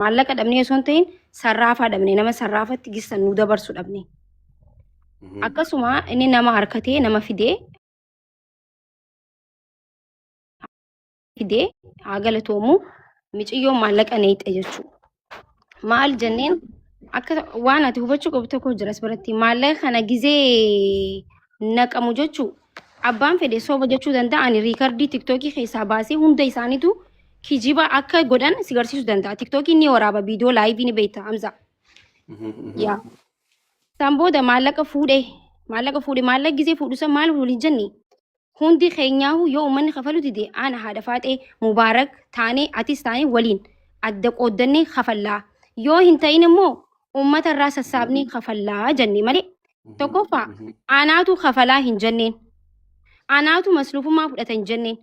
Maallaqa dhabnee osoo hin ta'in sarraafaa dhabne nama sarraafatti gissan nu dabarsu dhabne. Akkasuma inni nama harkatee nama fidee fidee haa galatoomu miciyyoon maallaqa neeyxe jechuudha. Maal jenneen akka waan ati hubachuu qabdu tokko jira as biratti maallaqa kana gizee naqamu jechuu abbaan fedhe soba jechuu danda'a ani riikardii tiktookii keessaa baasee hunda isaaniitu kijiba akka godhan si garsiisuu danda'a tiktookiin ni waraaba viidiyoo laayivii ni beekta Hamza. Yaa. San booda maallaqa fuudhe maallaqa fuudhe maallaqa gizee fuudhu san maal waliin jenne Hundi keenyaahu yoo ummanni kafalu dide ana haadha faaxee Mubaarak taanee atis taanee waliin adda qooddannee kafallaa. Yoo hin ta'in immoo ummata irraa sassaabnee kafallaa jenne malee tokkoffaa anaatu kafalaa hin jenneen. Anaatu masluufummaa fudhata hin jenneen.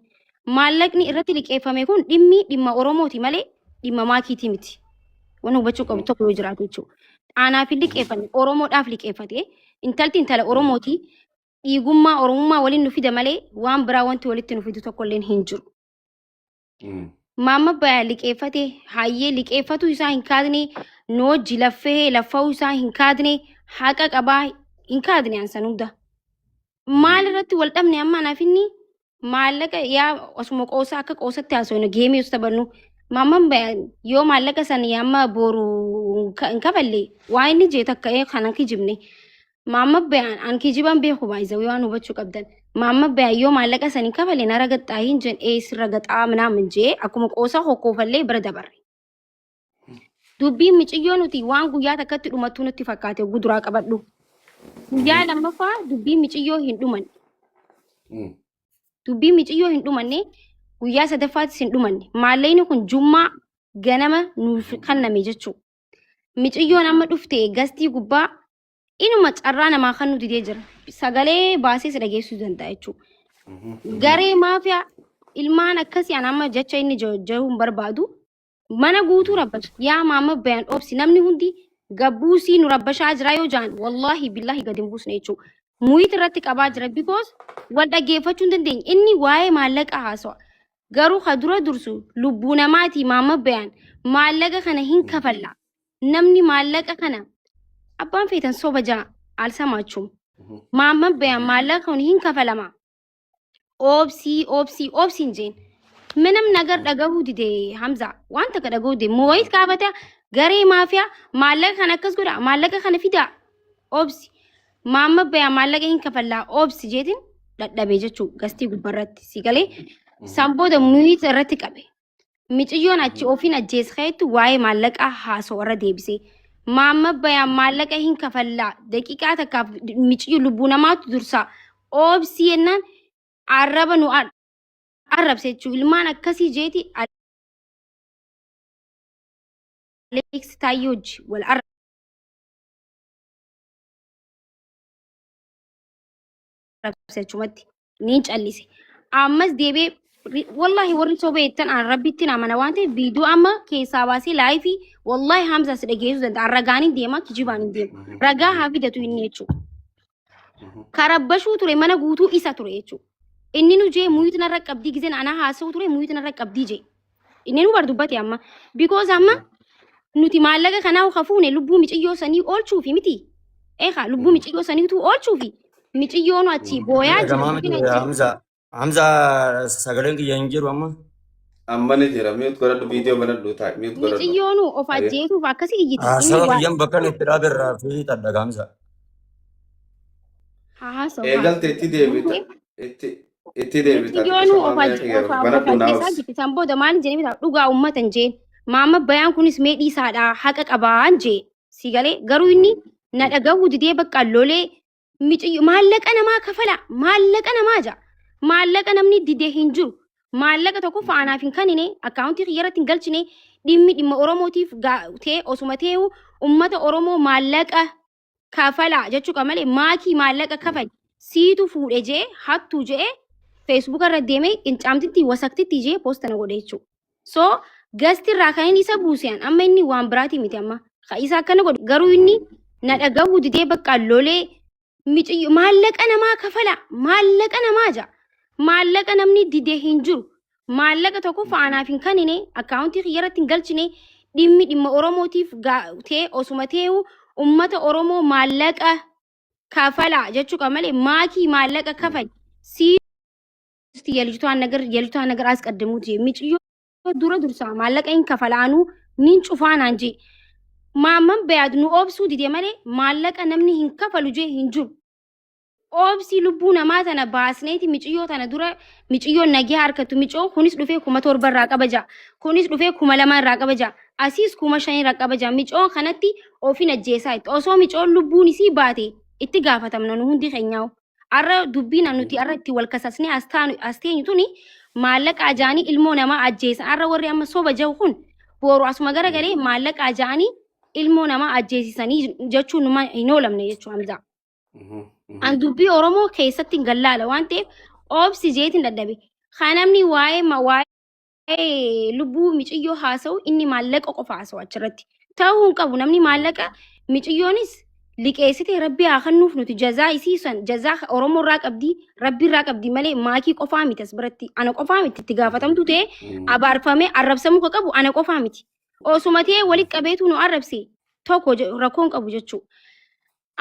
Maallaqni irratti liqeeffame kun dhimmi dhimma Oromooti malee dhimma maakiitii miti. Waan hubachuu qabu tokko yoo jiraate jechuudha. Anaaf hin liqeeffanne Oromoodhaaf liqeeffate intalti intala Oromooti dhiigummaa Oromummaa waliin nu fida malee waan biraa wanti walitti nu fidu tokko illeen hin jiru. Maamma Bayaa liqeeffate hayyee liqeeffatuu isaa hin kaadne nu wajji laffee laffa'uu isaa hin kaadne haqa qabaa hin kaadne ansan hunda. Maal irratti wal dhabne amma anaaf inni maallaqa yaa osuma qoosa akka qoosatti haasofnu geemii osoo taphannu maamman yoo maallaqa san amma boru hin kafalle waa inni jee takka ee kanan kijibne maamma bayaan an kijiban beeku baay'isa waan hubachuu qabdan maamma bayaan yoo maallaqa san hin kafalle na ragaxxaa hin jen ee si ragaxaa minaamin jee akkuma qoosa hokkoofallee bira dabarre. Dubbiin miciyyoo nuti waan guyyaa takkatti dhumattuu nutti fakkaate hogguu duraa qabadhu. Guyyaa lammaffaa dubbiin miciyyoo hin dhumanne. Dubbiin miciyyoo hin dhumanne guyyaa sadaffaattis hin dhumanne. Maallaqni kun jummaa ganama nuuf kenname jechuudha. Miciyyoon amma dhufte gastii gubbaa inuma carraa namaa kan nu didee jira. Sagalee baasee si dhageessisuu danda'a jechuudha. Garee maafiyaa ilmaan akkasii an amma jecha inni jedhu hin barbaadu. Mana guutuu rabbasha. Yaa maama bayan obsi namni hundi gabbuusii nu rabbashaa jira yoo jaan wallaahi billahi gadi hin buusne jechuudha. Muyit irratti qabaa jira because wal dhaggeeffachuu hin dandeenye. Inni waa'ee maallaqa haasawa. Garuu ka dura dursu lubbuu namaati maama bayan maallaqa kana hin kafalla. Namni maallaqa kana abbaan feetan soba jaa alsamaachum. Maama bayan maallaqa kun hin kafalama. Obsii obsii obsii hin jeen. Minam nagar dhagahuu dide Hamza waan takka dhagahuu dide mooyit kaafata garee maafiyaa maallaqa kana akkas godha maallaqa kana fidaa obsi maamma bayaa maallaqa hin kafallaa obsi jeetiin dhadhabe jechuu gastii gubbarratti si galee san booda muyit irratti qabe. Miciyyoon achi ofiin ajjeeskeettu waa'ee maallaqaa haasoo irra deebisee. Maamma bayaan maallaqa hin kafallaa daqiiqaa takkaaf miciyyo lubbuu namaatu dursaa oobsii jennaan arraba nu arrabse jechuu ilmaan akkasii jeeti Aleeks Taayyee hojii wal arrabse achumatti. Niin callise. Ammas deebi'ee wallahi warri soba jettan an rabbitti amana waan ta'eef viidiyoo amma keessaa baasee laayifii wallahi Hamza si dhageessuu danda'a. Ragaan hin deema kijibaan hin deemu. Ragaa haa fidatu inni jechuudha. Karabbashuu ture mana guutuu isa ture jechuudha. Inni nu jee muyit narra qabdii gizeen anaa haasa'u ture muyit narra qabdii jee. Inni nu bar dubbate amma. Because amma nuti maallaqa kanaa ka fuune lubbuu miciyyoo sanii oolchuufi miti. Eekaa lubbuu miciyyoo saniitu oolchuufi. Miciyyoonu achi booyaa jiru. Dhagamaa miti yookiin achi Hamza. Hamza sagaleen kiyya hin jiru amma. Amma ni jira. Mute godhadhu viidiyoo banadhu taa'e. Mute godhadhu. Miciyyoonu of Ayyee. ajjeesuuf akkasi iyyiti. Inni Haasawa waa kiyyan bakka inni itti dhaabe irraa fi dhadhaga Hamza. haasa'u Eegalte itti deebita. Itti itti deebita. Miciyyoonu Xiqqoo of maamila ajje- kiyya of of banadhu naa ajjeesaa obsi. jirti. San booda maal jedhee bitaa dhugaa uummata hin jeen. Maama bayaan kunis mee dhiisaadha haqa qabaan jee. Si galee garuu inni na dhagahuu didee bakka lolee miciyyo maallaqa namaa kafala maallaqa namaa ja'a. Maallaqa namni didee hin jiru. Maallaqa tokko faanaaf hin kanine akkaawuntii kiyyarratti hin galchine dhimmi dhimma Oromootiif ta'e osuma ta'eewu uummata Oromoo maallaqa kafalaa jechuu qaba malee maakii maallaqa kafali siitu fuudhe jee hattuu jee feesbuuka irra deemee qincaamtitti wasaktitti jee poosta na godhe jechuudha. So gasti irraa kan inni isa buuse an amma inni waan biraatii miti amma ka isa akkana godhu garuu inni na dhagahuu didee bakka lolee miciyyo maallaqa namaa kafala maallaqa namaa ja'a maallaqa namni dide hin jiru maallaqa tokko faanaaf hin kanine akkaawuntii kiyyarratti hin galchine Dhimmi dhimma Oromootiif ta'e osuma ta'eehu ummata Oromoo maallaqa kafalaa jechuu qaba malee maakii maallaqa kafali. Siisti የልጅቷን ነገር አስቀድሙት miciyyoo dura dursaa maallaqa hin kafalaanuu nin cufaa naan jee. Maamman bayaad nu obsuu dide malee maallaqa namni hin kafalu jee hin jiru. Obsii lubbuu namaa tana baasneeti miciyyoo tana dura miciyyoon nagee harkattu miciyyoon kunis dhufee 7,000 irraa qaba ja'a. Kunis dhufee 2,000 irraa qaba ja'a. Asiis 5,000 irraa qaba ja'a. Miciyyoon kanatti ofin ajjeesaa itti. Osoo miciyyoon lubbuun isii baate itti gaafatamna nu hundi keenyaa'u. Arra dubbiin nuti arra itti wal kasasnee as taanu as teenyu tuni maallaqa ajaanii ilmoo namaa ajjeesan. Arra warri amma soba jiru kun boru asuma garagalee maallaqa ajaanii ilmoo namaa ajjeesisanii jechuun numa hin oolamne jechuu Hamzaa. An dubbii Oromoo keessatti hin gallaala waan ta'eef obsi jeetiin dadhabe. Kan namni waa'ee waa'ee lubbuu miciyyoo haasa'u inni maallaqa qofa haasa'u achirratti. Ta'uu hin qabu namni maallaqa miciyyoonis liqeessite rabbi haa kennuuf nuti jazaa isii san jazaa Oromoo irraa qabdi rabbi irraa qabdi malee maakii qofaa miti as biratti ana qofaa miti itti gaafatamtu ta'e abaarfamee arrabsamuu ka qabu ana qofaa miti. Osuma ta'ee walitti qabeetu nu arrabse tokko rakkoon qabu jechuudha.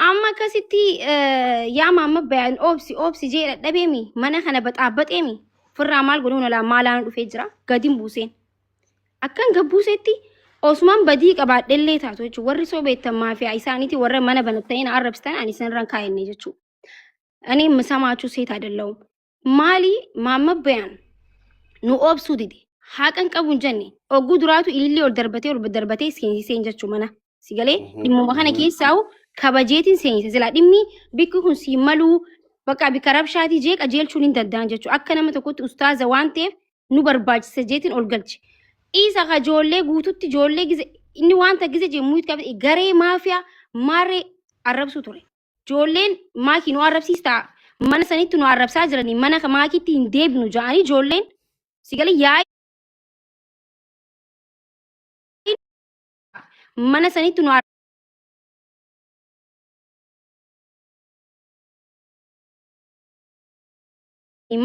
Amma akkasitti yaa maamma bayaan obsi obsi jee dadhabeemi mana kana baxaabbaxeemi firraa maal godhuun olaa maalaan dhufee jira gadin buuseen. Akkan gabbuusetti osumaan badii qabaadhellee taatu jechuudha. Warri sobeettan maafiyaa isaaniiti warra mana banattanii na arrabsitan ani isinirraan kaayenne jechuudha. እኔ የምሰማችሁ ሴት አይደለሁም። Maali maamma bayaan nu obsuu dide haqan qabu hin jenne ogguu duraatu ilillee ol darbatee ol darbatee seensiseen jechuu mana si galee dhimmuma kana keessaa'u kabajeetiin seense silaa dhimmi bikki kun sii maluu bakka bikka rabshaatii jee qajeelchuun hin danda'an jechuu akka nama tokkotti ustaaza waan ta'eef nu barbaachisa jeetiin ol galche. Isa ka ijoollee guututti ijoollee gize inni wanta gize jee muyit qabate garee maafiyaa maarree arrabsuu ture. Ijoolleen maakii nu arrabsiistaa mana sanitti nu arrabsaa jiranii mana maakiitti hin deebinu ja'anii ijoolleen si galee yaa'ii mana sanitti nu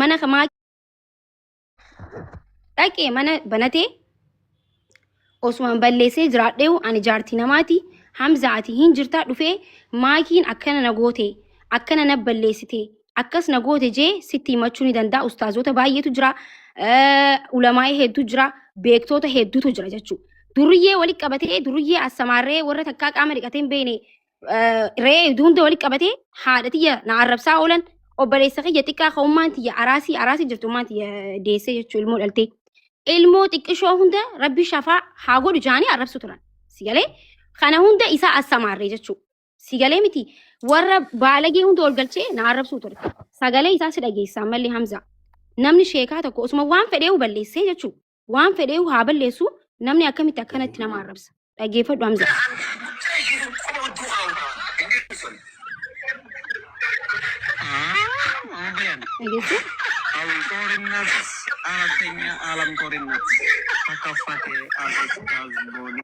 mana maakii dhaqee mana banatee osumaan balleessee jiraadheewu ani jaartii namaati Hamza ati hin jirtaa dhufee maakiin akkana na goote akkana na balleessite akkas na goote jee sitti himachuu ni danda'a. Ustaazota baay'eetu jira, ulamaa'ii hedduu jira, beektoota hedduutu jira jechuudha. Duriyyee walitti qabatee duriyyee assamaarree warra takkaa qaama dhiqatee hin beekne re'ee hunda walitti qabatee haadha tiyya na arrabsaa oolan obboleessa kiyya xiqqaa ka'ummaan tiyya araasii araasii jirtu ummaan tiyya deessee jechuu ilmoo dhaltee. Ilmoo xiqqishoo hunda rabbi shafaa haa godhu jaanii arrabsu turan. Sigalee kana hunda isaa assamaarree jechuudha. Sigalee miti warra baalagee hunda ol galchee na arrabsuu ture. Sagalee isaa si dhageessaa malli Hamza. Namni sheekaa tokko osuma waan fedheehu balleessee jechuudha. Waan fedheehu haa balleessu namni akkamitti akkanatti nama arrabsa. Dhaggeeffadhu Hamza. Dhageessu? ጦርነት አራተኛ ዓለም ጦርነት ተከፈተ። አስታዝቦኒ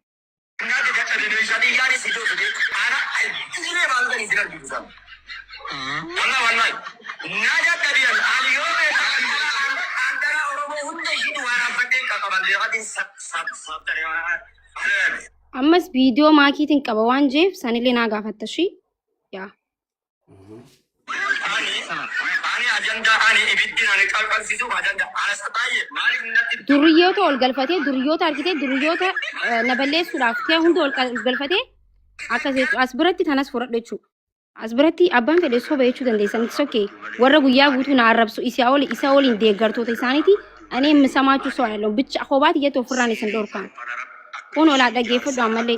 Ammas viidiyoo maakiitiin qaba waan jeef sanillee naa gaafatta shi. Yaa. Duriyyoota ol galfatee duriyyoota argitee duriyyoota na balleessuudhaaf ta'e hunda ol galfatee akkas jechuudha. As biratti tanas fudhadhu jechuudha. As biratti abbaan fedhe soba jechuu dandeessan. It's okay. Warra guyyaa guutuu na arrabsu isa oli isa waliin deeggartoota isaaniiti. Ani የምሰማችሁ ሰው አይደለሁም። ብቻ kophaati jettu ofirraan isin dhorkaan. Kun olaa dhaggeeffadhu ammallee.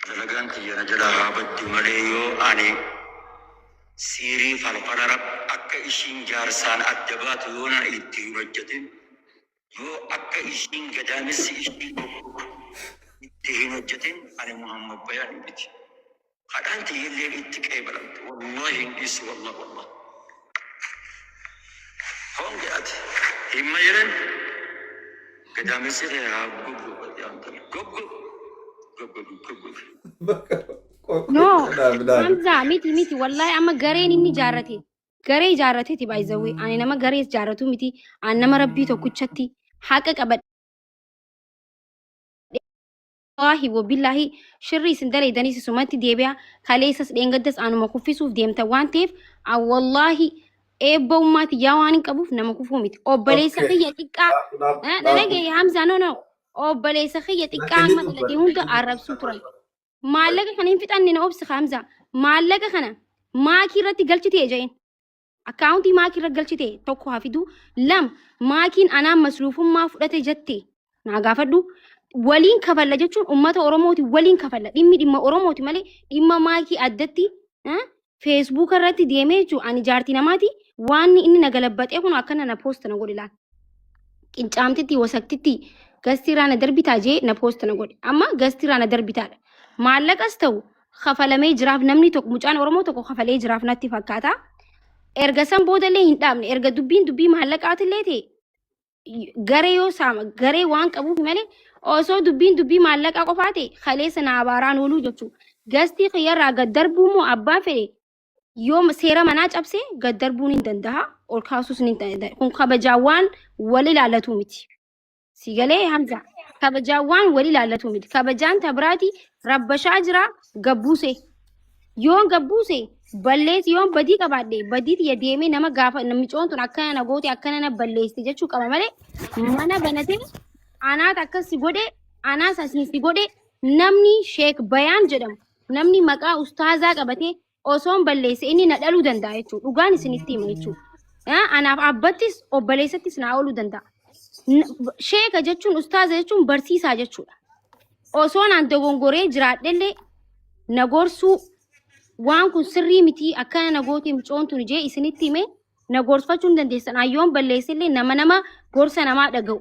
Dalagaan kiyya na jalaa haa baddu malee yoo ani siirii falfala rab akka ishiin jaarsaan adda baatu yoo na itti hin hojjetin yoo akka ishiin gadaamessi ishii goggogu itti hin hojjetin ani Muhammad Bayaan miti. Kadhaan tiyyillee itti qeebalamte wallahi hin dhiisu wallah wallah. Honge ati himma jedhan gadaamessi kee haa goggogu goggogu goggogu goggogu. No, Dhaabi dhaabi. Hamza miti miti wallahi amma gareen inni ijaarrate garee ijaarrateeti by the way ani nama garee ijaarratu miti ani nama rabbii tokkichatti haqa qabadhee Wallaahi wabillaahi shirri isin daleeydanis isumatti deebi'a. Kaleessas dheengaddas anuma kuffisuuf deemta waan ta'eef an wallaahi eebba ummaa tiyyaa waan hin qabuuf nama kufuu miti. Obboleessa Okay. kiyya xiqqaa Dhaab dhaab na dhaab. dhagaye Hamzaa, no, no, obboleessa kiyya xiqqaa Lakki amma ni dhalate dubbata. hunda arrabsuu turan. Maallaqa kana hin fixanne, na obsi Hamzaa. Maallaqa kana maakii irratti galchitee jeen. Akkaawuntii maakii irra galchite tokko haa fidu. Lama, maakiin anaan masluufummaa fudhate jette naa gaafadhu. Waliin kafalla jechuun uummata Oromooti waliin kafalla. Dhimmi dhimma Oromooti malee dhimma maakii addatti feesbuuka irratti deemee jechuun ani jaartii namaati waan inni na galabbaxee kun akkana na poost na godhe laal. Qincaamtitti wasaktitti gastiirraa na darbitaa jee na poost na godhe. Amma gastiirraa na darbitaadha. Maallaqas ta'u kafalamee jiraaf, namni tokko, mucaan Oromoo tokko kafalee jiraaf natti fakkaata. Erga san boodallee hin dhaabne. Erga dubbiin dubbii maallaqaatillee ta'e garee yoo saama garee waan qabuuf malee, osoo dubbiin dubbii maallaqaa qofaa ta'e kaleessa na abaaraan ooluu jechuudha. Gastii kiyyarraa gad darbuu immoo abbaan fedhe yoo seera manaa cabse gad darbuun hin danda'a, ol kaasuus ni danda'a. Kun kabajaa waan wal ilaallatu miti. Si galee Hamza? Kabajaa waan wal ilaallatu miti. Kabajaan tabiraati rabbashaa jira gabbuuse. Yoon gabbuuse balleessi, yoon badii qabaadhe badii tiyya deemee nama gaafa micoon tun akkana na goote, akkana na balleessi jechuu qaba malee, mana banatee anaat akkas si godhe, anaas asiin si godhe, namni Sheek Bayaan jedhamu, namni maqaa ustaazaa qabatee osoon balleesse inni na dhaluu danda'a jechuudha. Dhugaan isinitti hima jechuudha. Anaaf abbattis obboleessattis naa ooluu danda'a. Sheeka jechuun, ustaaza jechuun barsiisaa jechuudha. Osoo naan dogongoree jiraadhellee na gorsuu, waan kun sirrii miti, akkana na goote micoon tun jee isinitti hime na gorsfachuu hin dandeessan. Ayyoon balleessellee nama gorsa namaa dhaga'u.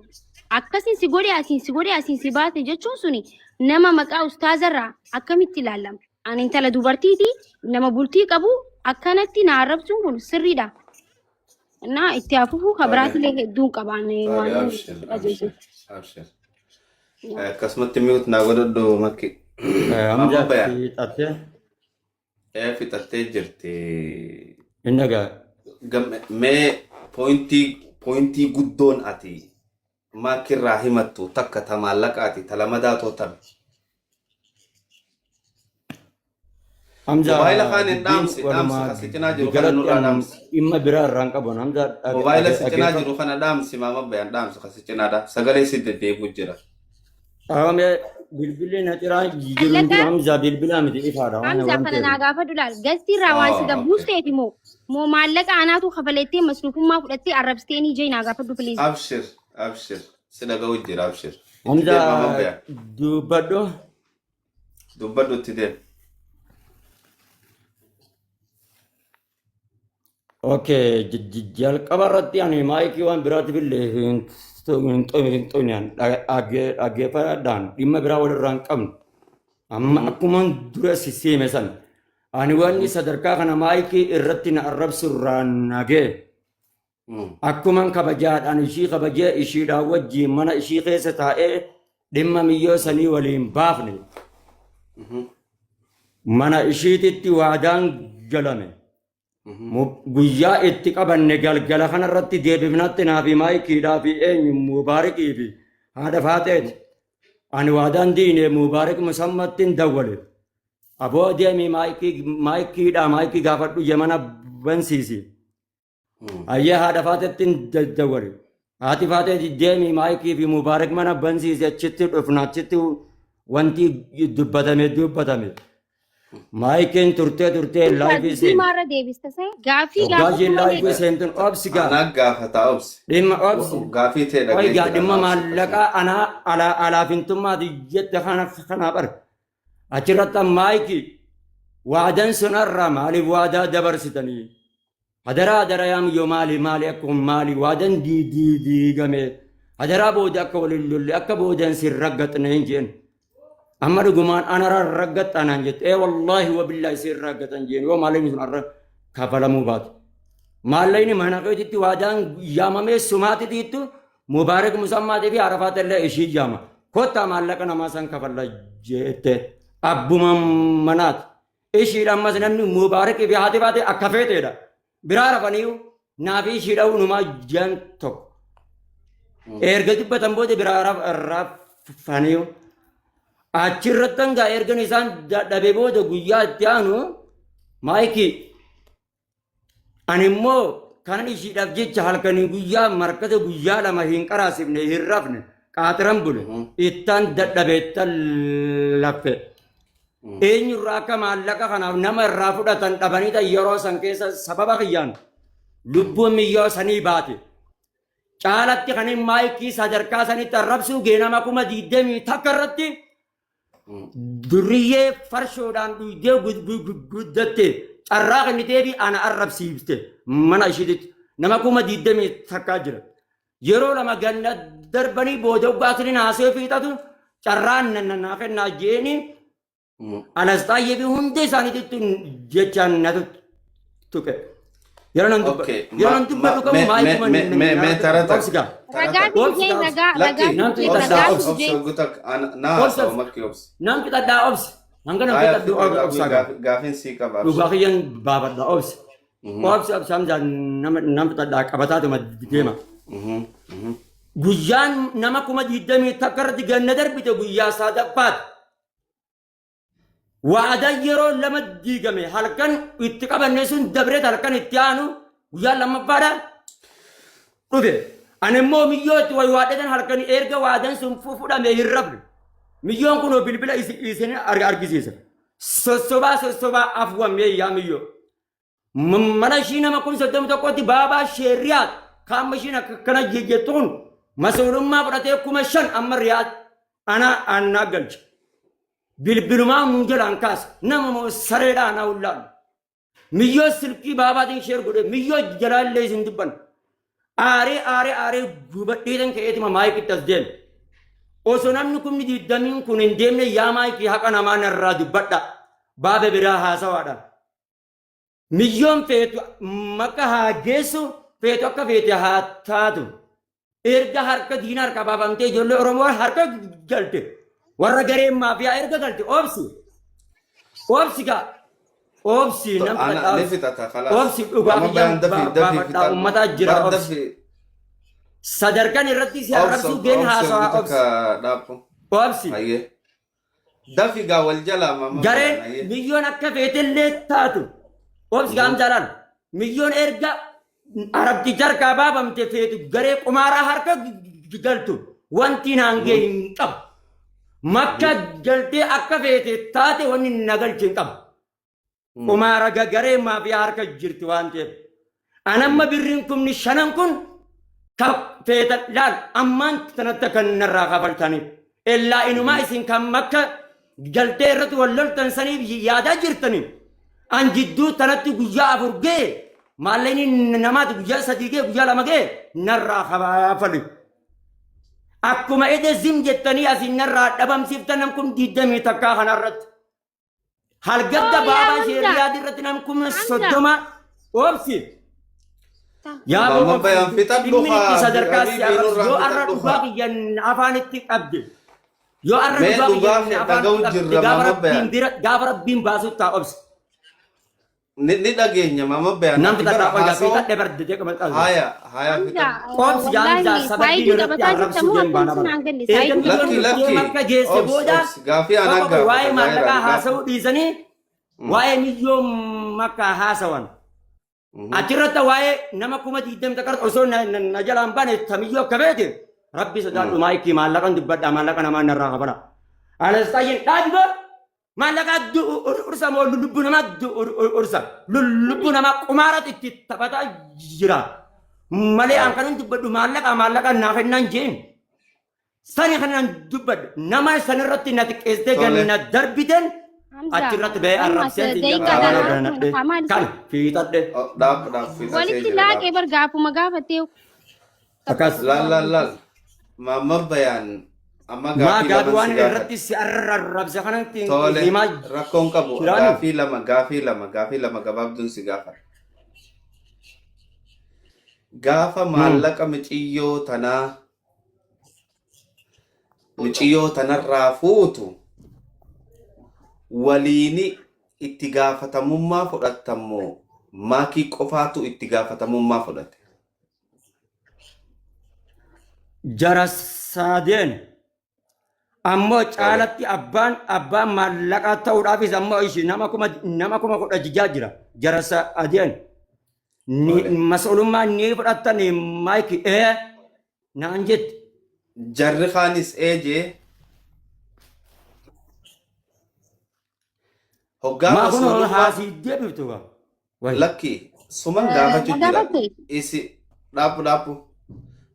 Akkasiin si godhe, asiin si godhe, asiin si baate jechuun suni nama maqaa ustaazarraa akkamitti ilaalama? Ani intala dubartiiti, nama bultii qabu akkanatti na arrabsuun kun sirriidha. Innaa itti hafuufuu kabiraatillee hedduun qabaan Tole, waan abshir, qajeelchu. abshir, abshir. Akkasumatti mute naa godhadhu makki. Hamza. Amma baya. Fixattee? Fixattee jirti. Hin dhagaa. Mee pointii guddoon ati maakirraa himattu takka ta maallaqaati, ta lamadaa tootan. Hamza, Mobaayila kaan hin dubbiin dhaamsi dhaamsi walumaa kan si cinaa jiru kana galatti nurraa an dhaamsi. dhimma biraa irraa hin qabu. Hamza, Mobaayila si cinaa dhaggeeffadhu. jiru kana dhaamsi, maama bayaan dhaamsi kan si cinaadha. Sagalee si deddeebi'u jira. Dhaabame bilbilli na ciraa jiru hin jiru. Maallaqa Hamza, bilbilaa miti, ifaadha waan Hamza waan kana ta'eef. naa gaafadhu laal. Gastii irraa waan si Oh, gabbuus okay. ta'eeti moo maallaqa anaatu kafalettee masruufummaa fudhattee arrabsitee ni jee naa gaafadhu please. Abshir, abshir. Si dhaga'u jira, abshir. Itti Hamza, deem, maama bayaan. dubbadhu. Dubbadhu, itti deem. Okay, jalqaba irratti ani maayikii waan biraatiif illee hin xuqne, dhaggeeffadhaan dhimma biraa walirraa hin qabnu. Amma akkuma dura sissiime san ani wanni sadarkaa kana maayikii irratti na arrabsu irraa nagee akkuman kabajaadhaan ishii kabajee ishiidhaan wajjiin mana ishii keessa taa'ee dhimma miyyoo sanii waliin baafne, mana ishiititti waadaan galame. Guyyaa itti qabanne galgala kanarratti deebifnatti naa fi maayikiidhaa fi eenyu Mubaarikii fi haadha faaxeeti. Ani waadaan diine Mubaarik Musammattiin dawwale. Aboo deemii maayikiidhaa maayikii gaafadhu yemana bansiisi. Ayyee, haadha faaxeettiin dawwale. Haati faaxee deemii maayikii fi Mubaarik mana bansiisi, achitti dhufna, achitti wanti dubbatame dubbatame. Maayikiin turtee turtee live Dubbii seen. maarra deebista see? Gaaffii Hoggaa gaafadhu isheen malee. live seentun obsi gaa. Anaa gaafataa, obsi. Dhimma obsi. Gaafii ta'e Oyi dhagee gaa jira. dhimma Obsi. maallaqaa anaa alaa alaafintummaati jette kana kanaaf arga. Achirratti maayikii waadan sunarraa maaliif waadaa dabarsitanii? Hadaraa hadaraa yaam yoo maali maali akkuma maali waadan diigame, hadaraa booda akka waliin lolle, akka boodan sin raggaxne hin jeen. Amma dhugumaan ana raggaxxa naan jette. Ee wallaahi wabillaahi sin raggaxan jeen yoo maallaqni sun arra kafalamuu baate. Maallaqni mana keetitti waadaan yaamamee sumaatitiittu Mubaarak Musammaatii fi Arafaat illee ishii yaama. Kottaa maallaqa namaa san kafalla jette abbuma manaati. Ishiidha ammas namni Mubaarakii fi haati baate akka feeteedha. Biraa rafaniiyu naa fi ishiidha numaa jiran tokko. Erga dubbatan booda biraa rafaniiyu. Achirrattan gaa ergan isaan dadhabee booda guyyaa itti aanu maayikii ani immoo kanan ishiidhaaf jecha halkanii guyyaa markata guyyaa lama hin qaraasifne hin rafne qaaxiran bule ittan dadhabe ittan laffe. Eenyurraa akka maallaqa kanaaf nama irraa fudhatan dhabanii ta'e yeroo san keessa sababa kiyyaan lubbuun miyyoo sanii baate. Caalatti kan inni maayikii sadarkaa sanitti arrabsuu gee nama 21,000 irratti durriyyee farshoodhaan dhuydee guddatte carraa kenniteefi ana arrabsiifte mana ishiititti nama 21,000 jira. Yeroo lama ganna darbanii booda hoggaa haasoo fiixatu carraan naa kennaa jeeni Alasxaayyee fi hundi isaaniitu jechaan na tuqe. Yeroo nan dubbadhu. Okay. Yeroo nan dubbadhu kamuu maayikuma Mee tara takka. Obsi gaa. Tara Ragaa takka. Obsi fidee gaa. ragaa Lakki. ragaa Nan fidee fixadhaa ragaa Obsi obsi. obsi fidee. ogu takka. Na Obsi haasa'u obsi. makki obsi. Nan fixadhaa obsi. Hanga nan Haya fixadhu fixi obsaa gaa. gaafin sii qaba Dhugaa abshir. kiyyan baafadha obsi. Obsi obsi Hamzaa nama nan fixadhaa qabataatuma deema. Guyyaan nama 21,000 irratti ganna darbite guyyaa sadaffaati. Waadaan yeroo lama diigame halkan itti qabanne sun dabreet halkan itti aanu guyyaa lammaffaadha dhufe. Ani immoo miyyoo itti waywaadhetan halkan erga waadaan sun fudhame hin rafne. Miyyoon kun bilbila isin argisiisa. Sossobaa sossobaa afwan mee yaa miyyoo. Mana ishii nama 31,000tti baabaa sheerriyaat kaamma ishiin akkana jettu kun masuulummaa fudhatee 5,000 amma riyaat ana annaa galche. Bilbilumaa nuu jalaan kaasa nama moo sareedhaa anaa hullaalu. Miyyoo silkii baabaatiin sheer godhe miyyoo jalaallee isin dubban. Aaree aaree aaree gubadheetan ka'eetuma maayikitti as deeme. Osoo namni 20,000 kun hin deemne yaa maayikii haqa namaa narraa dubbadha. Baaba biraa haasawaadhaan. Miyyoon feetu makka haa geessu feetu akka feete haa taatu. Erga harka diina harka baafamtee ijoollee Oromoo harka galte. Warra gareen maafiyaa erga galte obsi. Obsi gaa. Obsi nam Ana ni fixata kalaas. Obsi dhugaa Mama kiyyan bayaan dafi dafi baafadhaa fixadhu. uummataa jira Bar obsi. dafi Sadarkaan irratti si obsi arrabsuu geen obsi haasawaa ogu obsi. takka dhaabbu. Obsi. Hayyee. Dafi gaa wal jalaa mama bayaan Gareen hayyee. miyyoon akka feetellee taatu. Obsi gaam jaalaan. Miyyoon erga arabticha harkaa baafamte feetu garee qumaaraa harka galtu wanti naan ga'e hin qabu. Makka galtee akka feete taate wanni na galche hin qabu. Qumaara garee maafiyaa harka jirti waan ta'eef. Anamma birriin 5,000 kun ka feetan laal ammaan tanatti akka narraa kafaltaniif. Ellaa inumaa isin kan makka galtee irratti wal loltan saniif yaadaa jirtanii. An jidduu tanatti guyyaa afur ga'e maallaqni namaati guyyaa sadii ga'e guyyaa lama ga'e narraa kafali. Akkuma ede zim jettanii asin narraa dhabamsiiftan nam 21,000 kanarratti. Halgadda Oo yaa baabaa ishee Hamza. Riyaad irratti nam kuma Hamza. 30 obsi. Yaa Mama obsi bayaan fixadhu dhimmi itti haa. sadarkaa si Habiibii arrabsu nurraa yoo arra fixadhu dhugaa haa. kiyyan afaanitti qabde yoo arra Mee dhugaa dhugaa kiyyan kee afaanitti dhaga'u qabde jirra gaafa mama rabbiin bayaan. bira gaafa rabbiin baasuu ta'a obsi. Ni dhageenya mama bayaan. Nam Ati fixadhaa bara qoyyaa haasa'u fixadhe bar jedhee qabadha. haya haya Hamza fixadhu. Obsi yaa wallaahi Hamzaa sababii saayidii irratti taphataa jirta arrabsuu moo deem baana akkam bara. sin hanganne Erga saayidii miyyoon Lakki dhuftee lakki makka geesse obsi booda obsi gaafii anaa tokko waa'ee gaafata maallaqaa zaahiraan haasa'uu gaafii. dhiisanii waa'ee miyyoo makkaa haasawan. Achirratti waa'ee nama 21,000 osoo na jalaan baane tamiyyoo akka beete rabbi sodaadhu maayikii maallaqan dubbadhaa maallaqa namaa narraa kafala. Anastaayin dhaabi maallaqa ursa moo lubbuu namaa ursa lubbuu namaa qumaaratti itti taphataa jira. Malee an kanan dubbadhu maallaqa maallaqa naa kennaan jeen. Sani kanan dubbadhu nama sanirratti na xiqqeessitee Tole. ganna darbiten Hamza achirratti ba'ee ammas arrabseen xiyya daqiiqaa qaama dhaan ganadhe maal kan fiixadhe. Dhaab dhaab fixatee walitti jira laaqee dhaab. bar gaafuma gaafattee Akkas. Laal laal laal. Mama bayaan amma Maa gaafii gaafi laman waan si gaafadha. irratti si arrabse kanatti Tole himaa rakkoon qabu jiraani. gaafii lama gaafii lama gaafii lama gabaabduun si gaafadha. Gaafa maallaqa miciyyoo tanaa miciyyoo tanarraa fuutu waliini itti gaafatamummaa fudhattammoo maakii qofaatu itti gaafatamummaa fudhate. Jara sadeen Ammoo Tole. caalatti abbaan maallaqaa ta'uudhaafis ammoo ishii nama 10,000 jira. Jarasa adeen. Tole. Mas'uulummaa ni fudhattan maayiki ee naan jette. Jarri kaanis ee jee hoggaa Maa kun mas'uulummaa haasii deebiftu gaa. Wayi. Lakki suman gaafachu Na jira. gaafatte? Isi dhaabbu dhaabbu.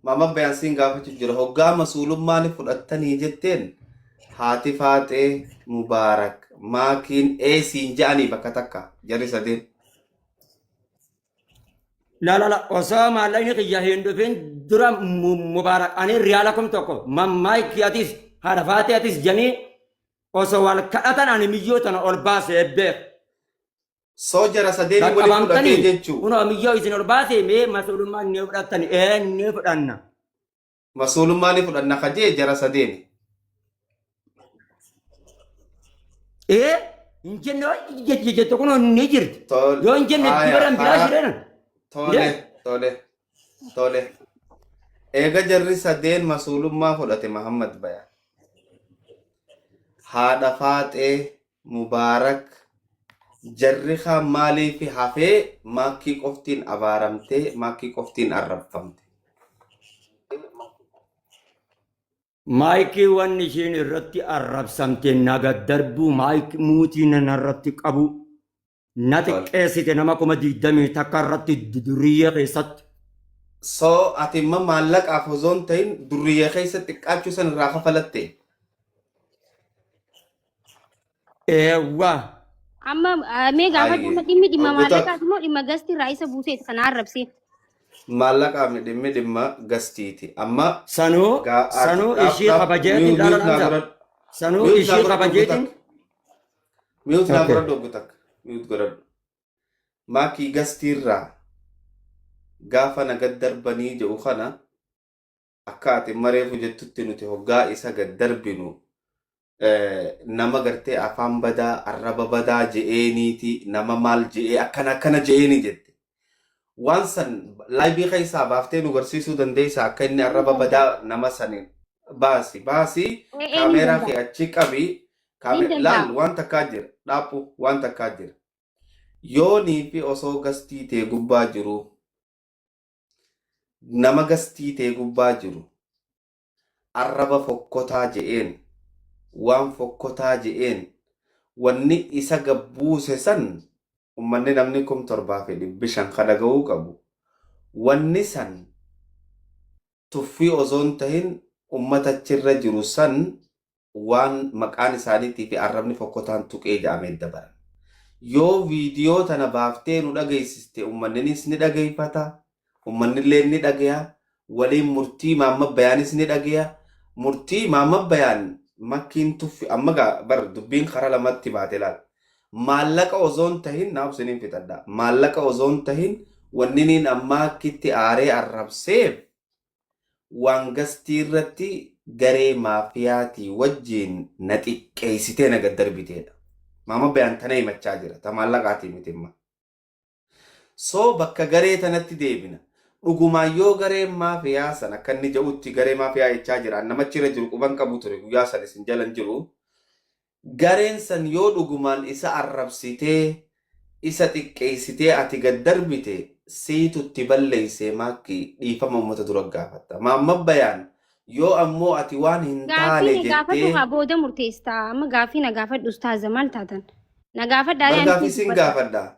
Mama bayaan siin gaafachu jira. Hoggaa masuulummaa ni fudhattanii jetteen haati faaxee Mubaarak maakiin ee siin ja'anii bakka takka jarri sadeen. La la la osoo maallaqni kiyya hin dhufin dura Mubaarak ani riyaala 1000 mammaayikii atis haadha faatee atis janii osoo wal kadhatan ani miyyoo tana ol baasee beek. Soo jara sadeeni wali fudhatee Qaqqabamtanii jechuu. kunoo miyyoo isin ol baasee mee masuulummaa ni fudhattani ee ni fudhanna. Masuulummaa ni fudhanna ka jee jara sadeeni. Ee hin jenne jettu kunoo ni jirti. Tol Yoo hin jenne haya dibaran biraa karaa shireenan. tole tole tole. Eega jarri sadeen masuulummaa fudhate Mahammad Bayaan. Haadha faaxee Mubaarak jarri kaan maaliif hafee maakkii qoftiin abaaramtee maakkii qoftiin arrabfamte. Maayikii wanni ishiin irratti arrabsamte naga darbuu maayikii muutii narratti qabu na Tole. xiqqeessite nama 21,000 irratti duriyyee keessatti. So ati imma maallaqaaf osoo hin ta'in durriyyee keessa xiqqaachuu san irraa kafalatte. Eewwa. Amma mee gaafadhu Hayyee. amma dhimmi dhimma Obbo Taak. maallaqaati moo dhimma gasti irraa isa buuseeti kana arrabsee. Maallaqaa mi dhimmi dhimma gastiiti. Amma Sanuu gaa ati sanuu dhaab ishii dhaab kabajeetiin mute laala mute naa lamsa. godhadhu. Sanuu Mute naa ishii godhadhu obbo kabajeetiin. Taak. Mute naa Okay. godhadhu obbo Taak. Mute godhadhu. Maakii gastiirraa gaafa na gad darbanii jedhu kana akka ati mareefu jettutti nuti hoggaa isa gad darbinu nama gartee afaan badaa arraba badaa je'eeniiti nama maal je'ee akkana akkana je'eeni jette. Waan san laayibii keessaa baaftee nu garsiisuu dandeessa akka inni Ni arraba danda'a. badaa nama saniin baasi baasi Ee ni kaameeraa danda'a. kee achi qabi Ni danda'a. laal waan takkaa jira dhaaphu waan takkaa jira. Yoonii fi osoo gastii tee gubbaa jiru nama gastii tee gubbaa jiru arraba fokkotaa je'een waan fokkotaa je'een wanni isa gabbuuse san ummanni namni 7,500 ka dhaga'uu qabu wanni san tuffii osoo hin tahin ummata achirra jiru san waan maqaan isaaniitii fi arrabni fokkotaan tuqee ja'amee dabaran. Yoo viidiyoo tana baaftee nu dhageessiste ummanninis ni dhageeffata, ummannillee ni dhageya, waliin murtii Mahammad Bayaanis ni dhageya. Murtii Mahammad Bayaan makkiin tuffi amma gaa bar dubbiin karaa lamatti baate laal. Maallaqa osoo hin tahin naaf isiniin fixadha. Maallaqa osoo hin tahin wanniniin ammaa akkitti aaree arrabseef waan gastii irratti garee maafiyaatii wajjiin na xiqqeessitee na gad darbiteedha. Maama Bayaan tana himachaa jira. Ta maallaqaatii miti imma. So bakka garee tanatti deebina. Dhugumaan yoo gareen maafiyaa san akka inni jedhutti garee maafiyaa jechaa jira. An namachi irra jiru quban qabu ture guyyaa san isin jalan jiru. Gareen san yoo dhugumaan isa arrabsitee, isa xiqqeessitee ati gad darbite siitu itti balleessee maakkii dhiifama ummata dura gaafatta. Mahammad Bayaan yoo ammoo ati waan hin Gaaffii taane na gaafadhu jettee kaa booda murteessita. Amma gaaffii na gaafadhu ustaaza maal taatan? Na gaafadhaa bar ani gaaffii siin siin dubbadha. gaafadha.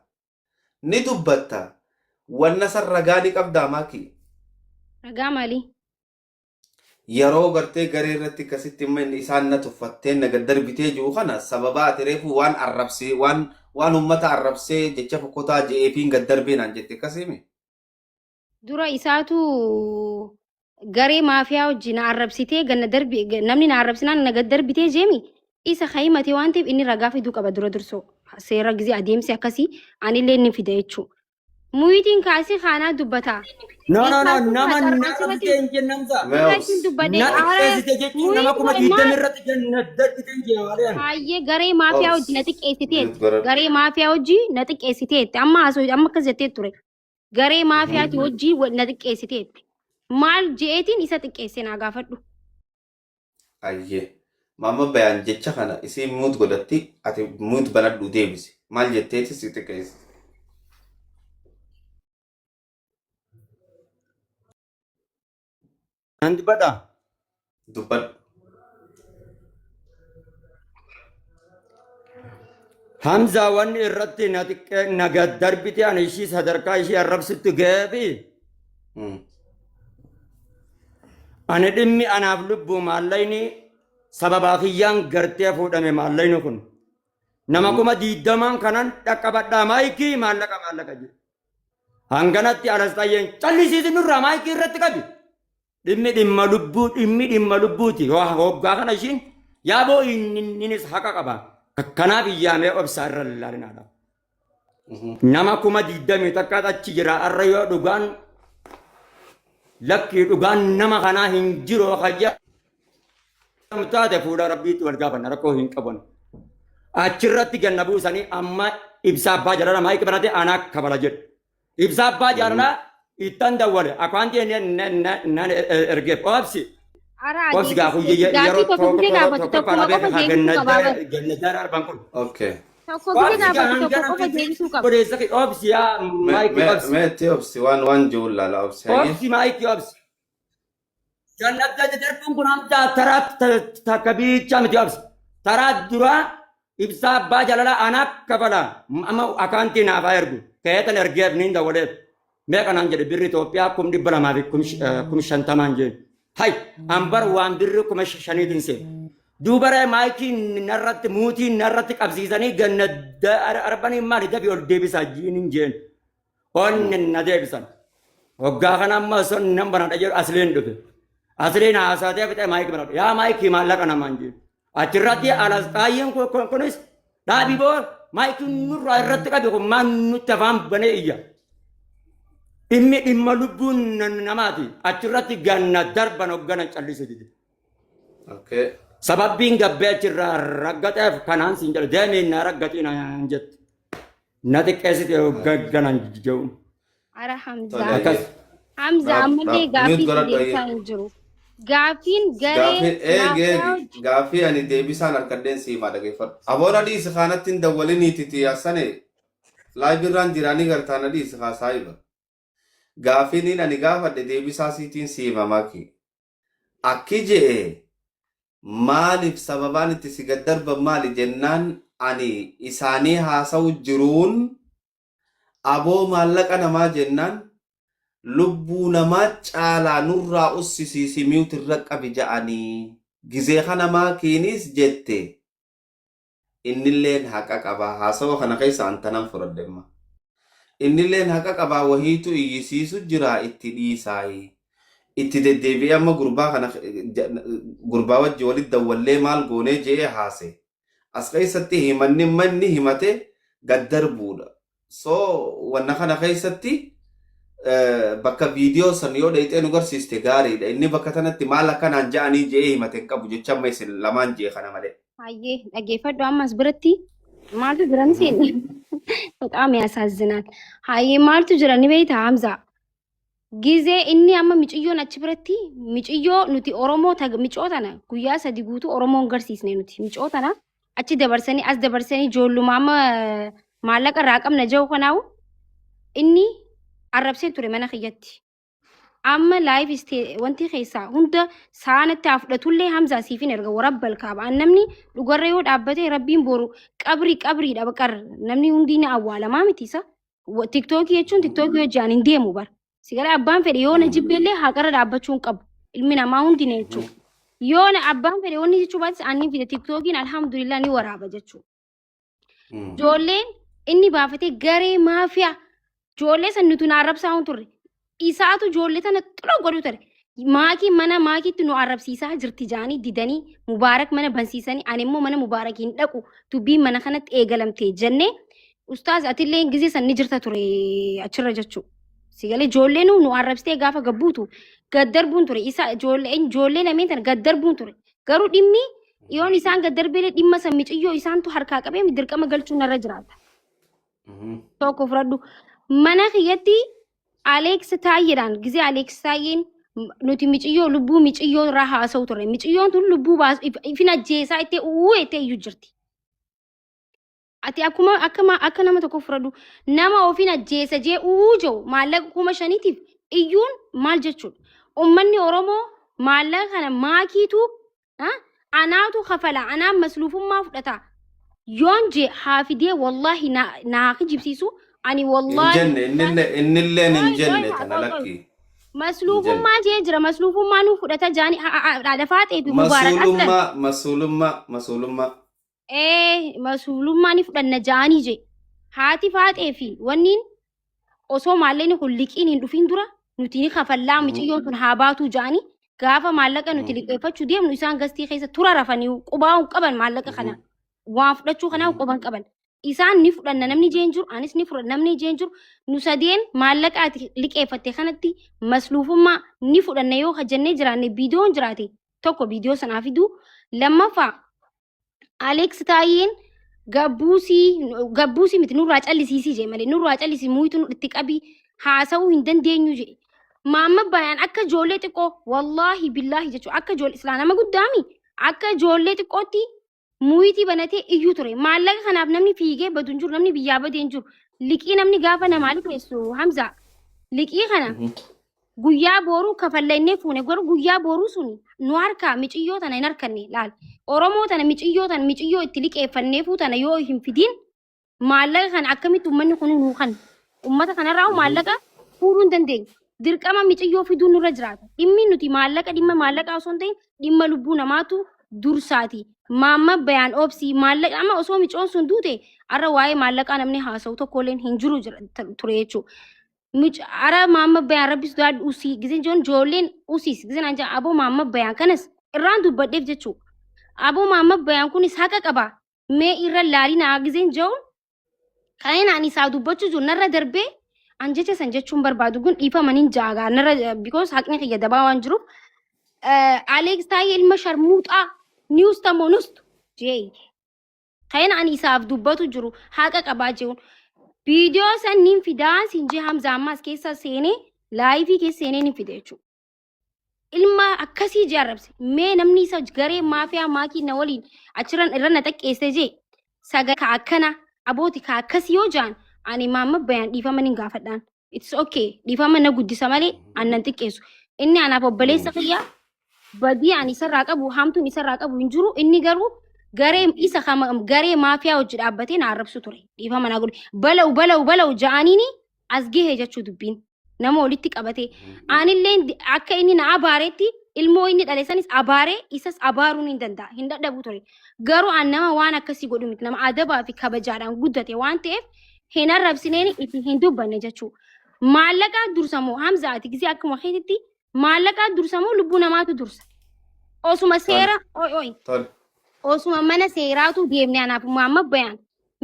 Ni dubbatta. Wanna san ragaa ni qabdaa maakii? Ragaa maalii? Yeroo gartee garee irratti akkasitti imma inni isaan na tuffattee na gad darbitee jiru kana sababa ati reefu waan arrabsee waan waan ummata arrabsee jecha fokkotaa je'eefiin gad darbee naan jette akkasiimi. Dura isaatu garee maafiyaa wajji na arrabsitee ganna darbi namni na arrabsinaan na gad darbitee jeemi isa himate waan ta'eef inni ragaa fiduu qaba dura dursoo seera gizee adeemsi akkasii anillee inni fida jechuudha. Muyitiin kaasii kaanaa dubbataa. No, no, no, Kaasii nama kaasii na asirratti darbite hin jennamsa. Meos. irratti dubbadhe Na aara xiqqeessite jechuun nama muyitiin kuma maal digdami irratti na darbite hin jennaan. Hayyee garee maafiyaa Obs. hojii na xiqqeessiteetti. Mute godhadhu. Garee maafiyaa hojii na xiqqeessiteetti. Amma haasoo amma akkas jettee ture. Garee maafiyaati hojii na xiqqeessiteetti. Maal je'eetiin isa xiqqeesse naa gaafadhu. Ayyee. Maamma Bayaan jecha kana isii mute godhatti ati mute banadhu deebisi. Maal jetteeti si xiqqeessiti? Nan dubbadha. Dubbadhu. Hamzaa wanni irratti na xiqqee na gad darbite ani ishii sadarkaa ishii arrabsitti ga'eefi ani dhimmi anaaf lubbuu maallaqni sababaa kiyyaan gartee fuudhame maallaqni kun nama 20,000 kanan dhaqqabadhaa maayikii maallaqa maallaqa jedhe. Hanganatti alasxayyeen callisiisi nurraa maayikii irratti qabi. Dhimmi dhimma lubbuu dhimmi dhimma lubbuuti. Hoggaa kana ishiin yaaboo inninis haqa qaba. Kanaaf iyyaamee obsaa irra laalinaadha. Nama 21,000 achi jira arra yoo dhugaan lakkii dhugaan nama kanaa hin jiru hayya taate fuula rabbiitti wal gaafanna rakkoo hin qaban. Achirratti ganna buusanii amma ibsaa abbaa jaalala maayikii banate anaa kabala jedhu. Ibsaa abbaa jaalalaa ittan dawwale akaantii nan ergeef obsi. Ara Obsi gaa deebisee kuyyee gaaffii yeroo tokko tokko gizee gaafatu tokko tokkuma faana qofa beeka deebisuu qabaa bar. ganna jaara arban kun. Okay. Tokko gizee Obsi gaa gaafatu tokko hangana qofa deebisuu qaba. odeessa obsi yaa maayikii obsi. Mee itti obsi waan waan jiru laala obsi hayyee. Obsi maayikii obsi. Jannata darbuun kun hamtaa taraa takka biichaa miti obsi. Taraa duraa ibsaa abbaa jaalalaa anaa kafala amma akaantii naaf haa ergu. Keetan ergeef niin dawwaleef. Meeqa naan jedhe birri Itoophiyaa 250,000 jeen. Hay ambar waan birri 5,000tiin seen. Duubaree maayikii narratti muutii narratti qabsiisanii ganna arbanii maali dafii ol deebisaa jiinin jeen. Onni na deebisan. Waggaa kana amma osoo nan banadha jedhu asliin dhufe. Asliin haasatee fixee maayikii banadha. Yaa maayikii maallaqa namaan jedhu. Achirratti alasxaayyeen kunis dhaabii boo maayikiin nurraa irratti qabe kun maal nutti afaan banee iyya. Dhimmi dhimma lubbuun namaati. Achirratti ganna darban hoggana callisu dide. Okay. Sababbiin gabbee achirraa raggaxeef kanaan siin jedhu deemee na raggaxii naan jette. Na xiqqeessite hogganan jedhu. Ara Tole Hamzaa. Akkas. hayyee. Hamza Dhaab ammallee dhaab gaaffii mute si godhadhu hayyee. deebisaa hin jiru. Gaaffiin garee Gaaffii eegi maafiyaa eegi gaaffii ani deebisaan harkadheen siimaa dhageeffadhu. Aboon adii kaanatti hin dawwaliniititi yaasane laayiv irraan jiraanii gartaan adii kaa saayiba. Gaaffiin ani gaafadhe deebisaa siitiin siima maki. Akki je'e maaliif sababaan itti si gad darban maali jennaan ani isaanii haasawu jiruun aboo maallaqa namaa jennaan lubbuu namaa caalaa nurraa ussisiisi mute irra qabi ja'anii gizee kana maakiinis jette innilleen haqa qaba haasawa kana keessa an tanan fudhadhe amma innilleen haqa qabaa wahiitu iyyisiisu jira itti dhiisaayi itti deddeebi'ee amma gurbaa kana gurbaa wajji walitti dawwallee maal goonee je'ee haase as keessatti himanni manni himate gad darbuudha so wanna kana keessatti bakka viidiyoo san yoo dhayxee nu garsiiste gaariidha inni bakka tanatti maal akkanaan ja'anii je'ee himate hin qabu jecha amma isin lamaan je'e kana malee. Hayyee dhaggeeffadhu ammas biratti maaltu jira ni seenne. Bexaam yaasaazinaan. Hayyee maaltu jira ni beektaa Hamzaa. Gizee inni amma miciyyoon achi biratti miciyyoo nuti Oromoo micoo tana guyyaa 3 guutuu Oromoon garsiisne nuti micoo tana achi dabarsanii as dabarsanii ijoolluma amma maallaqa irraa qabna jiru kanaawu inni arrabsee ture mana kiyyatti. Amma live wanti keessaa hunda saanatti haa fudhatullee Hamzaa siifin erga warabbal kaaba. An namni dhugarra yoo dhaabbate rabbiin boru qabri qabriidha baqar namni hundi ni awwaalamaa miti isa. Tiktookii jechuun tiktookii hojii hin deemu bara. Sigalee abbaan fedhe yoo na jibbeellee haqarra dhaabbachuu hin qabu. Ilmi namaa hundi na jechuudha. Yoo na abbaan fedhe wanni jechuu baatis anni fide tiktookiin alhamdulillah ni waraaba jechuudha. Ijoolleen inni baafatee garee maafiyaa ijoollee san nuti nu arrabsaa hin turre. Isaatu ijoollee tana xuloo godhuu ture. Maakii mana maakiitti nu arrabsiisaa jirti jaanii didanii Mubaarak mana bansiisanii ani immoo mana Mubaarak hin dhaqu dubbiin mana kanatti eegalamte jennee ustaaz atillee gizee san ni jirta ture achirra jechuu. Sigalee ijoollee nu arrabsitee gaafa gabbuutu gad darbuun ture isa ijoollee lameen tana gad darbuun ture. Garuu dhimmi yoon isaan gad darbeelee dhimma san miciyyoo isaantu harkaa qabee dirqama galchuun narra jiraata. Tokko fudhadhu. Mana kiyyatti Aleeks Taayyeedhaan gizee Aleeks Taayyeen Nuti miciyyoo lubbuu miciyyoo irraa haasa'u turre. Miciyyoon tun lubbuu baas ifin ajjeesaa ittee uuu ettee iyyuu jirti. Ati akkuma akka akka nama tokko fudhadhu nama ofiin ajjeesa jee uuu jiru maallaqa 5,000tiif iyyuun maal jechuudha? Uummanni Oromoo maallaqa kana maakiitu anaatu kafala, anaan masluufummaa fudhata. Yoon jee haa fidee, wallaahi naa kijibsiisu ani Hin wallaahi. jenne, innilleen hin Qoy, qoy, jenne qoy, tana qoy. lakki. Hin jenne. Masluufummaa jee jira, masluufummaa nu fudhata jaani haadha faaxee fi Mubaarak Aslan. Masuulummaa, masuulummaa, masuulummaa. Ee, masuulummaa ni fudhanna jaanii jee. Haati faaxee fi wanniin osoo maallaqni kun liqiin hin dhufin dura nuti ni kafallaa, miciyyoon tun haa baatuu jaanii gaafa maallaqa nuti liqeeffachuu deemnu isaan gastii keessa tura rafanii qubaa hin qaban, maallaqa kana waan fudhachuu kanaa quban qaban. Isaan ni fudhanna namni jeen jiru, anis ni fudhanna namni jeen jiru, nu sadeen maallaqa ati liqeeffatte kanatti masluufummaa ni fudhanna yoo jennee jiraanne, viidiyoon jiraate tokko viidiyoo sanaa fiduu. Lammaffaa, Alex Taayyeen gabbuusii gabbuusii miti, nurraa callisiisii jee malee, nurraa callisii muyitu nu itti qabii haasa'uu hin dandeenyu jee. Maamma bayaan akka ijoollee xiqqoo, wallaahi billaahi jechuudha, akka ijoollee islaa nama guddaami, akka ijoollee xiqqootti muyitii banatee iyyuu ture. Maallaqa kanaaf namni fiigee badu hin jiru, namni biyyaa badee hin jiru. Liqii namni gaafa namaa liqeessu, Hamza, liqii kana guyyaa booruu kafalla innee fuune, garuu guyyaa booruu suni nu harkaa miciyyoo tana hin harkanne. Laal, Oromoo tana, miciyyoo tana, miciyyoo itti liqeeffanneefuu tana yoo hin fidin, maallaqa kana akkamitti uummanni kun nuu kan uummata kanarraa maallaqa fuudhuu hin dandeenye. Dirqama miciyyoo fiduun nurra jiraata. Dhimmi nuti maallaqa, dhimma maallaqaa osoo hin ta'in dhimma lubbuu namaatu dursaati. Maamma bayaan oobsii, maallaqa amma osoo micoon sun duute har'a waa'ee maallaqaa namni haasa'u tokkolleen hin jiru ture jechuudha. Ara maamma bayaan rabbi sodaadhu, usii gizeen joon ijoolleen usiis gizeen an jaa aboo maamma bayaan kanas irraan dubbadheef jechuu, aboo maamma bayaan kunis haqa qaba, mee irra laalinaa gizeen joon kan ani isaa dubbachuu jiru narra darbee an jecha san jechuun barbaadu kun dhiifama nin jaagaa narra, because haqni kiyya dabaa waan jiruuf. Alex Taayee ilma sharmuuxaa niwus tamoo nustu jee kan ani isaaf dubbatu jiru haqa qabaa jiruun viidiyoo san nin fidaa siin jee Hamza, ammaas keessa seenee live keessa seenee nin fide jechuudha. Ilma akkasii jee arrabse. Mee namni isa garee maafiyaa maakii na waliin achirran irra na xaqqeesse jee saga ka akkana abooti ka akkasii yoo jaan, ani maamma bayaan dhiifama nin gaafadhaan. It's okay, dhiifama na guddisa malee annan xiqqeessu. Inni anaaf obboleessa kiyya, badii ani isarraa qabu, hamtuun isarraa qabu hin jiru. Inni garuu garee isa garee maafiyaa hojii dhaabbatee na arrabsu ture. Dhiifama naa godhe. Bala'u bala'u bala'u ja'aniini as gahe jechuu dubbiin. Nama walitti qabatee. Anillee akka inni na abaaretti ilmoo inni dhale sanis abaaree isas abaaruun hin danda'a. Hin dadhabu ture. Garuu an nama waan akkasii godhu miti. Nama adabaa fi kabajaadhaan guddate waan ta'eef hin arrabsineen, itti hin dubbanne jechuudha. Maallaqaa dursamoo, Hamza, ati gisee akkuma keetitti maallaqaa dursamoo lubbuu namaatu dursa? Osuma seera oi oi Tole. osuma mana seeraatu deemne anaaf maamma bayaan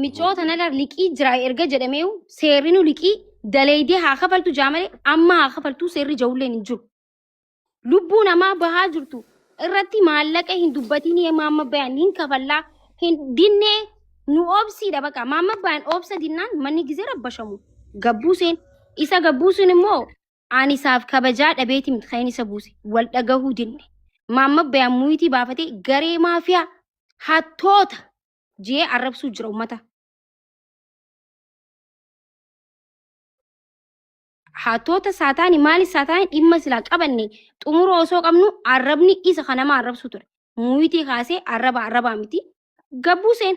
micoota nala liqii jira erga jedhamee seerri nu liqii daleeydee haa kafaltu jaa malee amma haa kafaltuu seerri jawulleen hin jiru. Lubbuu namaa bahaa jirtu irratti maallaqa hin dubbatinii, maamma bayaan hin kafallaa hin dinnee, nu obsiidha baqa. Maamma bayaan obsa dinnaan manni gizee rabbashamu gabbuuseen isa gabbuusuun immoo ani isaaf kabajaa dhabeeti miti kan isa buuse, wal dhagahuu dinne. Maamma bayaan muyitii baafatee garee maafiyaa hattoota jee arrabsuu jira ummata. Hattoota saataani maali saataani, dhimma silaa qabanne xumura osoo qabnu arrabni isa kan nama arrabsu ture. Muyitii kaasee arraba arrabaa miti. Gabbuuseen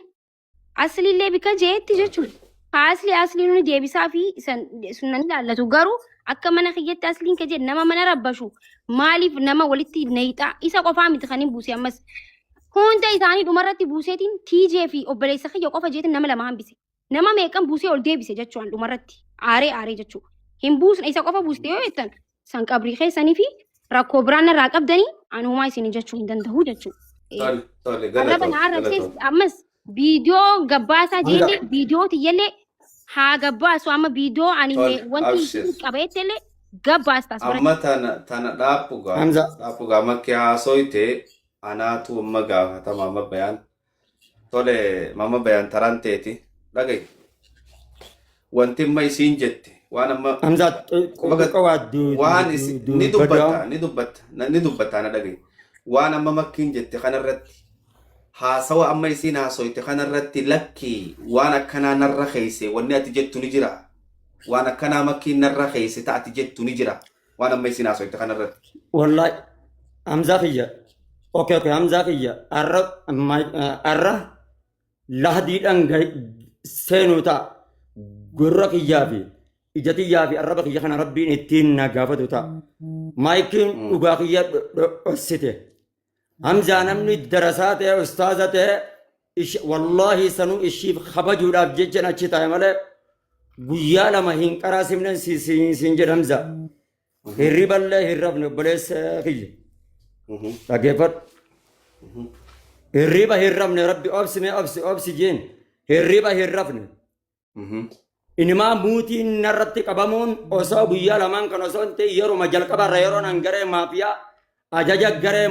asliillee bika jeetti jechuudha. Asli asli nuni deebisaa fi san sunan ilaallatu, garuu akka mana kiyyatti asliin ka jedhe nama mana rabbashu maaliif nama walitti nayixaa? Isa qofaa miti kan hin buuse, ammas hunda isaanii dhumarratti buuseetiin TJ fi obboleessa kiyya qofa jeetiin nama lama hambise. Nama meeqan buusee ol deebise jechuun dhumarratti aaree aaree jechuudha. Hin buusne, isa qofa buuste yoo jettan san qabrii keessanii fi rakkoo biraan irraa qabdanii ani homaa isin jechuu hin danda'u jechuudha. Tole, tole, Arraba galatoom, na arrabsees galatoom. ammas viidiyoo gabbaasaa Hanga jeellee viidiyoo tiyyallee haa gabbaasu, amma viidiyoo ani Tole, wanti abshir. isin qabeetti illee gabbaastas biratti. Amma tana dhaabbu gaa. Hamza. Dhaabbu gaa makkee haasoyte anaatu amma gaafatama amma bayaan. Tole, mama bayaan taraan teeti. Dhagayi. Wanti amma isiin jette, Waan amma Hamzaa quba xiqqoo waa waan ni dubbadhu. dubbatta ni dubbatta ni dubbatta na dhagaye. Waan amma Makkiin jette kanarratti, haasawa amma isiin haasoyte kanarratti, lakkii waan akkanaa narra keeyse wanni ati jettu ni jira. Waan akkanaa Makkiin narra keeyse ta ati jettu ni jira. Waan amma isiin haasoyte kanarratti. Wallahi Hamzaa kiyya. Okay, Hamzaa kiyya, arra arra lahdiidhaan seenuu ta'a. Gurra kiyyaa fi ija tiyyaa fi arraba kiyya kana Rabbiin ittiin na gaafatu ta'a. Maayikiin dhugaa kiyya dhossite. Hamzaa, namni darasaa ta'e, ustaaza ta'e, wallahi sanuu ishiif kabajuudhaaf jechan achi taa'e malee guyyaa 2 hin qaraasifnen siin jedha Hamzaa. Hirriballee hin rafne, obboleessa kiyya. Dhaggeeffadhu. Hirriba hin rafne. Rabbi obsi, mee obsi, obsi jeen, hirriba hin rafne. Inimaa muutiin narratti qabamuun osoo guyyaa lamaan kan osoo hin ta'in yeruma jalqabarra yeroon an garee maafiyaa ajaja garee